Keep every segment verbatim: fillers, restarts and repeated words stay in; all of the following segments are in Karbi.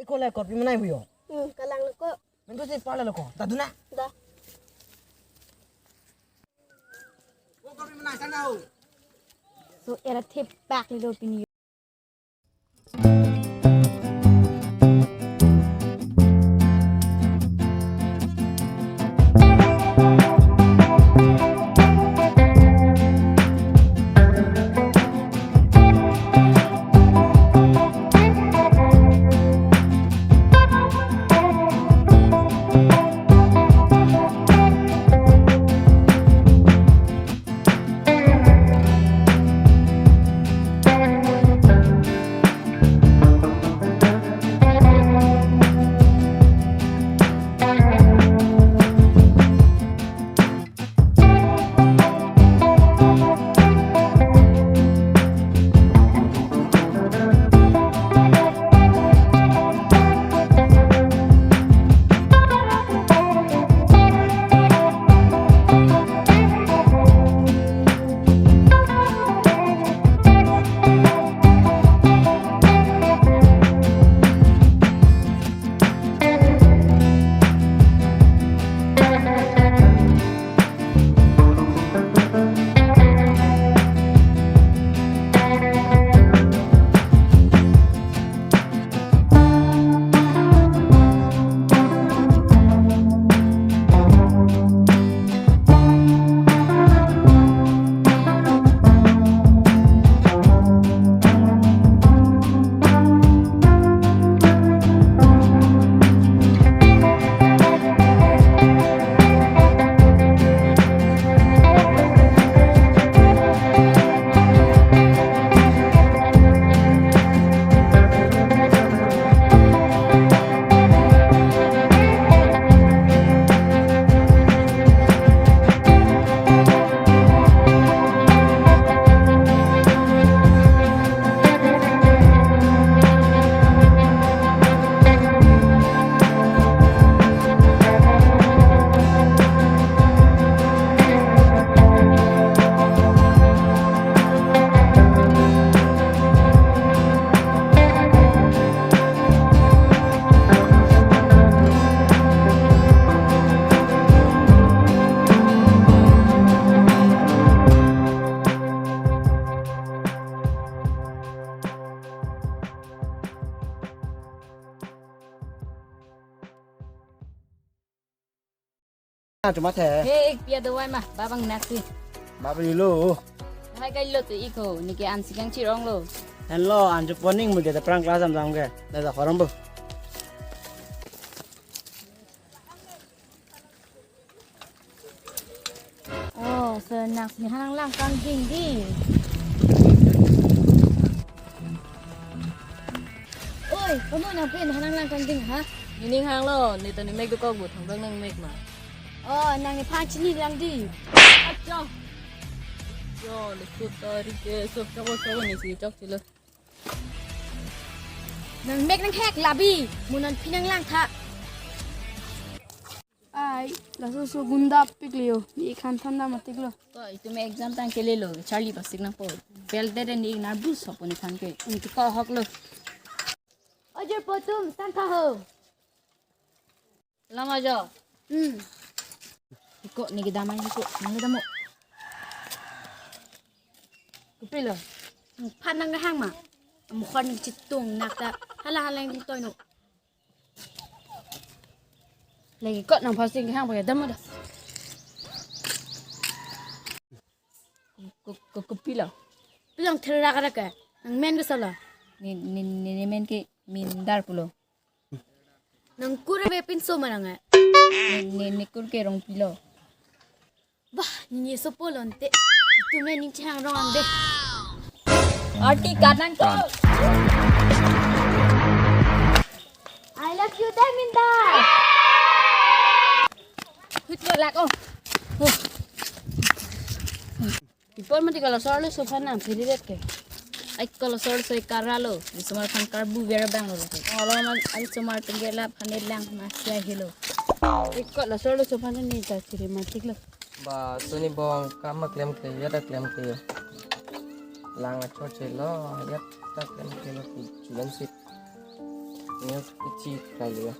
Ko le korpi manai buyo. Hmm, kalang lo ko. Mendo si pala lo ko. Tadu na. Da. Ko korpi manai sana ho. So era thip back little pin. Ah, cuma the. He, ik pia dawai ma, babang nasi. Babri lo. Hai kai lo tu iko, neke ansi kang chirong lo. Henlo, anju poning mujhe ta prank class am jam ke. Nada horom bo. Oh, so nang si hanang lang kang ding di. Oi, kamu nang pin hanang lang kang ding ha? Nining hanglo, ne ta ne mek dokok bu thang dong nang mek ma. Oh, nang nephan chini lang di. Acha. Yo, le kut tari ke, sok chok sok ni si chok chilo. Nang mek nang hek labi, mo non pin nang lang tha. Ai, laso so gunda pik leo, ne ik han than dam matik lo. Ko, itum exam tang kele lo, Charlie pasik nang po. Bel de de ne ik nervous ho po ne than ke, neke ko hok lo. Ojor po tum, sang kha ho. Lama jo. Hmm. Iko neke damai iko, neke damo. Kopilo? Phan nang hang ma. Mukhon chitung nak ta. Hala hala yang toy no. Lagi kot nang pasik hang pakai damo da. Ko, ko, kopilo? Pilang therak rak ke. Nang men ke sala. Ne, ne, ne, ne men ke mindar pulo. Nang kur ave pinso ma nang eh. Ne, ne, ne kur ke Rongpilo. Bah, ne sopo lonte. Itum ne ning chehang rong ang de. Arti kanang ko. I love you, Daminda. Hut lo lak oh. Huh. Ipor mati kalau soal lo sofa nang phiri det ke. Ai kalau soal so ikara lo, isomar phan karbu vera bang lo. Kalau man ai somar tenggela phan lang masya helo. Ai kalau soal lo sofa nang ni ta chiri matik lo. Ba suni bong kama klem ke ya ta klem ke. Lang achor chelo ya ta klem ke lo chulam sit. News pichi kali ya.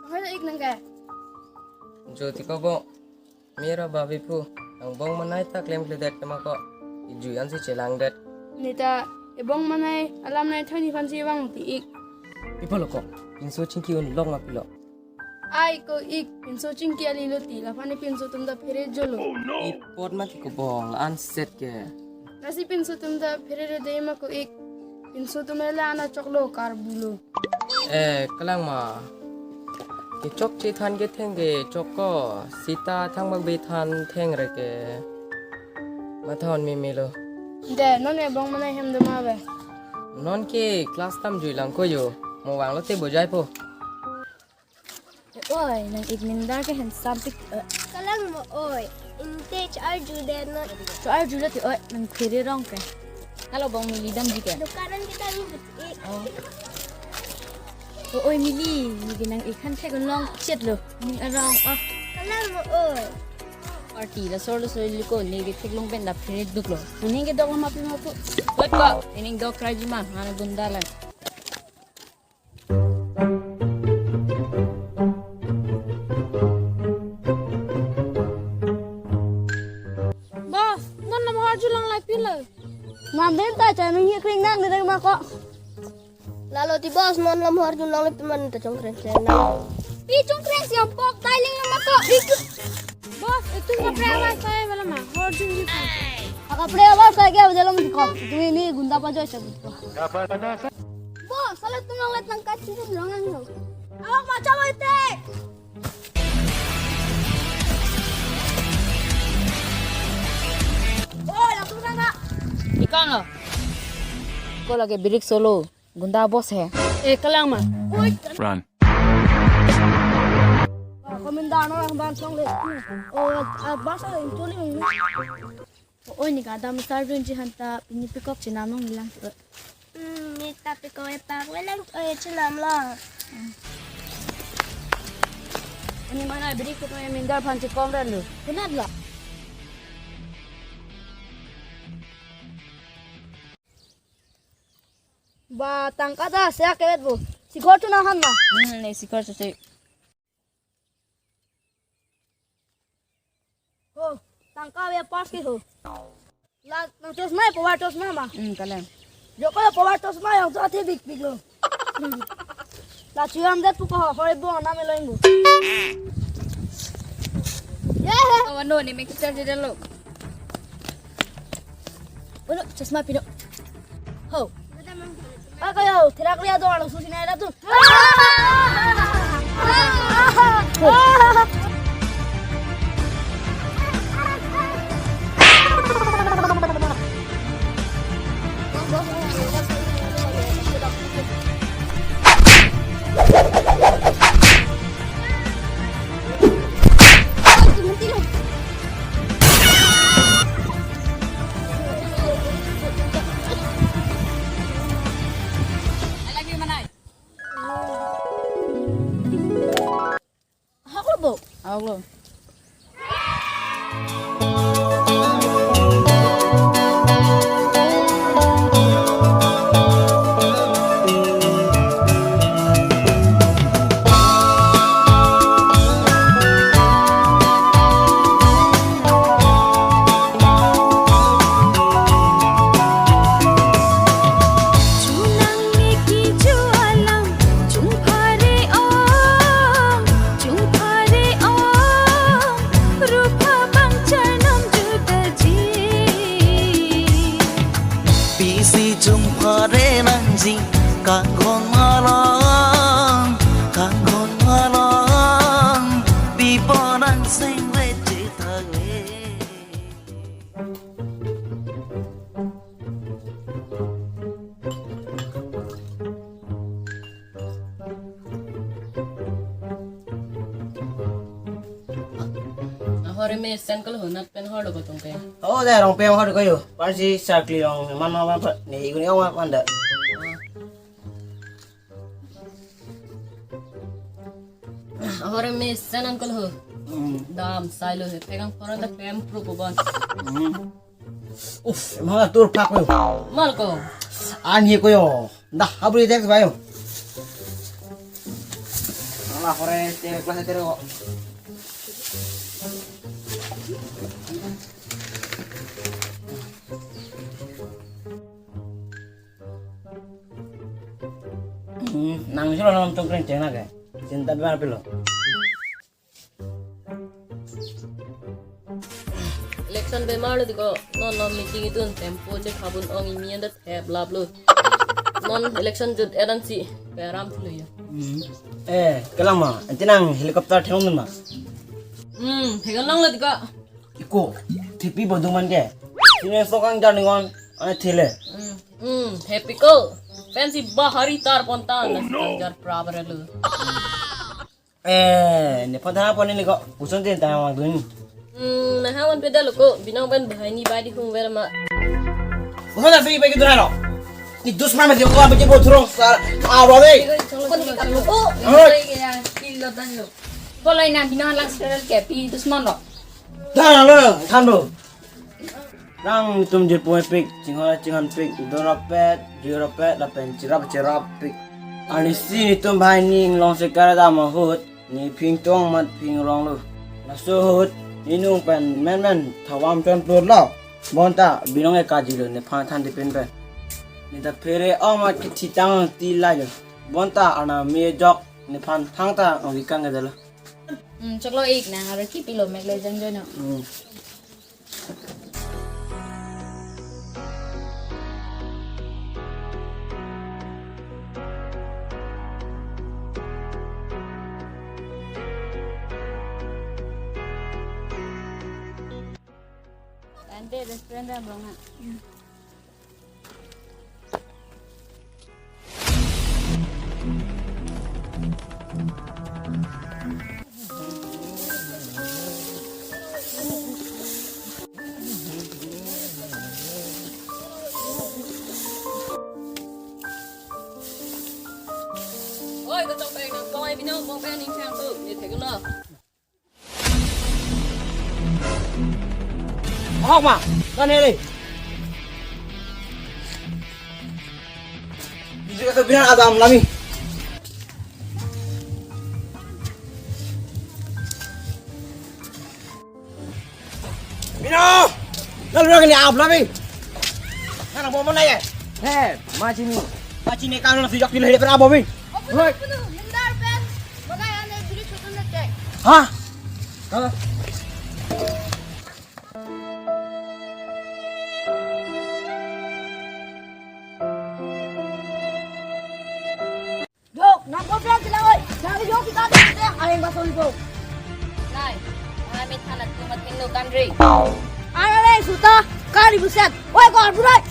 Hoi, ik nang ke? Jyoti ko bo. Mera babi pu. Angbong manai ta klemkledet kema ko. Ijui ansi chelangdet. Neta ebong manai alam nai thani phansi vang ti ik. Pi pulo ko. Pinso chingki un long ma pilo. Ai ko ik, pinso chingki ali lo ti, laphan ne pinso atum ta phere jolo. Ipot ma ti ko bong, anset ke. Lasi pinso atum ta phere re de ma ko ik, pinso atum la ana choklo karbulo. Eh, kalang ma. Kechok chethan ketheng kechok ko, sita thangbak be than theng re ke. Matha-un meme lo. De, non ebong manai hem do ma be. Non ke class tam jui lang ko yo. Mo vang lote bojai po. Oi, nang ik mindar ke handsome pik, eh. Kalang mo oi. Inte cho-arju det non. Cho-arju det oi, nang phere rong ke. Halo bong mili damji ke. Dukan an kita ni bet ik. Oh. O oi mili, mili nang ik han thek long chet lo. Ning arong ah. Kalang mo oi. Party la sor lo sor liko, ne ke theklong pen da phere duklo. Ning ke dok lo ma pi ma pu. Oi ko, ining dok krai ji ma, hana gunda la. Boss, non lam horju long lai pilo. Mam den ta cha nung hi kring nang de ma ko. Lalo ti boss, non lam horju long lai pi man ta chongkreng kreng nang. Pi chongkreng si ampok tai ling ma ko. Boss, itu kapre awas saya wala ma horju ni. Kapre awas saya ke dalam di ko. Itu ini gunda pa joy sabut ko. Boss, sala tumang let nang kachin long ang lo. Awak macam ite. Oh, langsung sana. Ikang lo. Ko lagi birik solo. Gunda boss he. Eh, kalang ma. Oi. Run. Ah, komendar no yang ban song le. Oh, ah, basa yang chuli mung. Oi, ne ke adam sar dun ji han ta pini pikok chenam long lang. Hmm, ne ta pikok e pak le lang, eh, chenam la. Ini mana beri kutu yang mindar phan chikong dan lu. Kenat la. Ba tangka ta siak ke bo. Sikhor tu na han ma. Hmm, ne sikhor tu si. Ho, tangka be pas ke ho. La, nang chosma, power chosma ma. Hmm, kalang. Joko power chosma yang tu ati big big lo. La chuyam det pu ko ho, hoi bo na me lo ingbo. Ye he. Kawan no, ne me kichar je lo. Ulo, chosma pino. Ho. Ako yo, therak liya do, alo susi na ila tu. Lagi mana? Ahok lo, bo. Ahok lo. Chunang ne kichu alam, chungphare ong, chungphare ong, rupa bang chanam judaji. Pisi chungphare nangji, kanghon along, kanghon along, pipo nang sengre chetagre. Ahore mesen kal hunat pen hor do ko tong ke. Oh, da rong pen hor do ko yo. Parsi sakli rong man ma pa ne iguni ong ma panda. Ahore mesen uncle ho. Hmm. Dam sai lo he. Pegang koran da pem pro ko bon. Hmm. Uf, emang atur pak ko. Mal ko. Ani ko yo. Dah, abri tek bayo. Ala kore tere kelas tere ko. Hmm, nang silo nom tungkreng ceng lagi. Cinta bimar pilo. Election bemar lo tiko, non non meeting idun tempo che khabun ong imi anda thep lap lo. Non election jut edan si peram thulo ya. Hmm. Eh, kelang ma, enti nang helicopter thengdun ma. Hmm, thegan long lo tiko. Iko, thipi bodung man ke. Sini sokang jar ningon, ane thele. Hmm, hmm, happy ko. Pensi bahari tar ponta, nasi jar prabare lo. Eh, nephan thana pon ni ko. Kuson tin ta mang dun. Hmm, nahang wan peda lo ko. Binong pen bahai ni bai di hung ver ma. Kuson ta si bai ke dun lo. Ni dusman ma di ko abang ke bot rong sar. Ah, bro, deh. Kon ni kamu ko. Oi. Kolai na binong lang serial ke pi dusman lo. Dah lo, tham lo. Nangtum jirpo pik, chinghon chinghon pik, do rapet, jui rapet, lapen chirap chirap pik. Arnisi netum banghini inglong sekar dam ahut, ne phingtong mat phingrong lo. Laso ahut, ne nung pen menmen thavam chon plot lo. Bonta binong e kajilo nephan than tipin pen. Ne ta phere ong mat kethitang ti lai lo. Bonta arnam me jok nephan thangta ong vikang ke dalo. Hmm, choklo ik na, aro kipilo mek le jang join no. Hmm. Ante restaurant abang ha. Oi, kotong peng nang koi bino, bong peng ning chang tu, ni thek lo. Ahok ma, kan hele. Bisa kata bilang adam lami. Bino! Lalu lagi ni ap lami. Nana mau mana ya? He, macam ni. Macam ni kan nasi jak pilih dia pernah bobi. Hoi. Hindar pen. Mana yang ada diri susun na cek. Hah? Hah? Dok, nang ko bilang sila oi. Nang yo kita ada yang aing basong ibu. Nai, kami thanak tumat hindu kandri. Ara le suta, kari buset. Oi, ko arburai.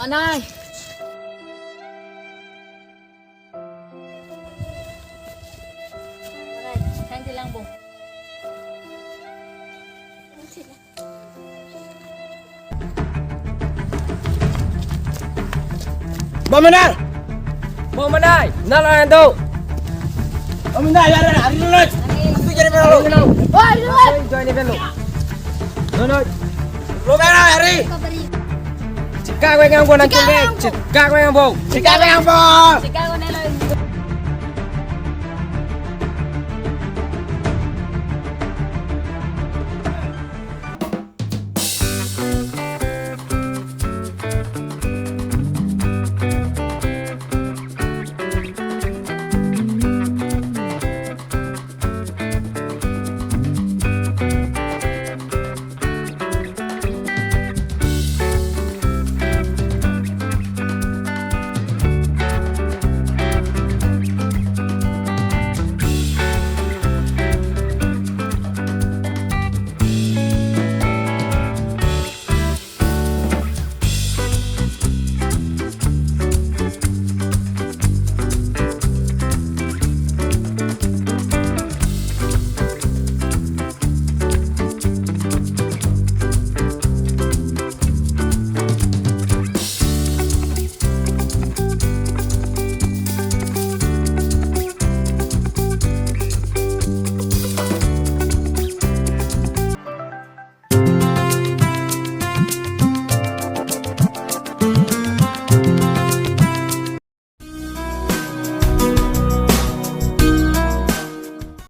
Manai. Manai, kain tilang bo. Bom Manai! Bom Manai! Nalo ando! Bom Manai, ya, ya, ari lo. Tapi jadi mana lo? Ari lo. Wah, ari lo. Join ni lo. No, no. Lo bera hari. Chika ko yang bo nang chika chungke. Chika ko yang bo. Chika ko yang bo. Chika ko nelo.